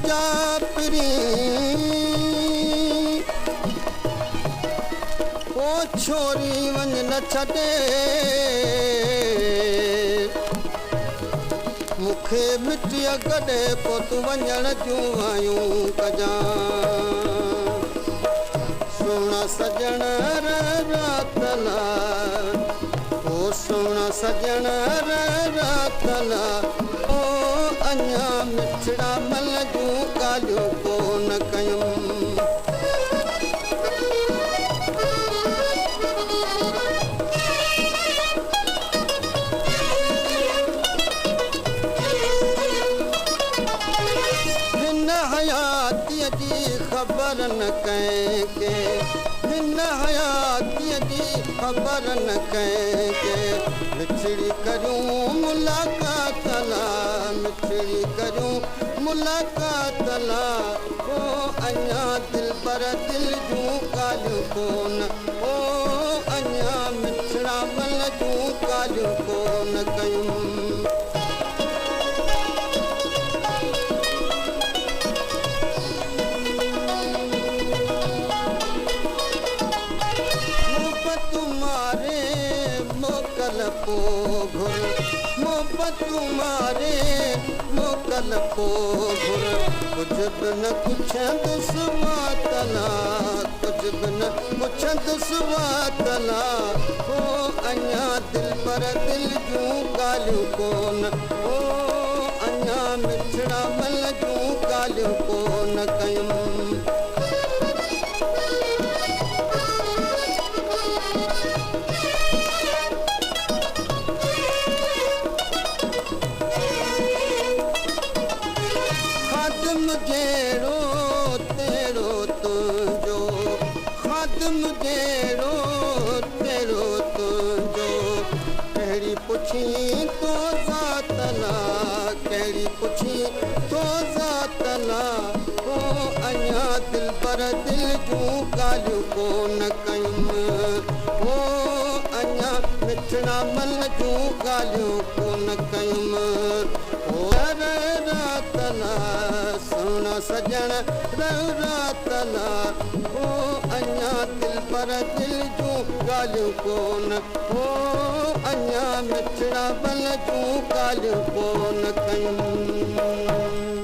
منهنجا پرين. او ڇوري وڃ نه ڇڏي. مون کي مٽيء گڏي پوء تون وڃڻ جون وايون ڪجان. سهڻا سڄڻ رات لا او سهڻا سڄڻ رات لا او اڃا مٺڙا مل جون ڳالهيون ڪونه ڪيم. هن حياتيء جي خبر نه ڪنهن کي، هن حياتيء جي خبر نه ڪنهن کي، مٺڙي ڪريون ملاقات لا، مٺڙي ڪريون ملاقات لا، او اڃا دلبر دل جون ڳالهيون ڪونه، او اڃا مٺڙا من جون ڳالهيون ڪونه ڪيم. محبت ماري موڪل پو گهر، محبت ماري موڪل پو گهر، ڪجهه به نه ڪڇندس وات لا، ڪجهه به نه ڪڇندس وات لا، او اڃا دلبر دل جون ڳالهيون ڪونه، او اڃا مٺڙا من جون ڳالهيون ڪونه ڪيم. خادم جهڙو تهڙو تنهنجو، خادم جهڙو تهڙو تنهنجو، ڪهڙي پڇين ٿو ذات لا، ڪهڙي پڇين ٿو ذات لا، او اڃا دلبر دل جون ڳالهيون ڪونه ڪيم، او اڃا مٺڙا من جون ڳالهيون ڪونه ڪيم، او رات لا، سهڻا سڄڻ رات لا، او اڃا دلبر دل جون ڳالهيون ڪونه، او اڃا مٺڙا من جون ڳالهيون ڪونه ڪيم.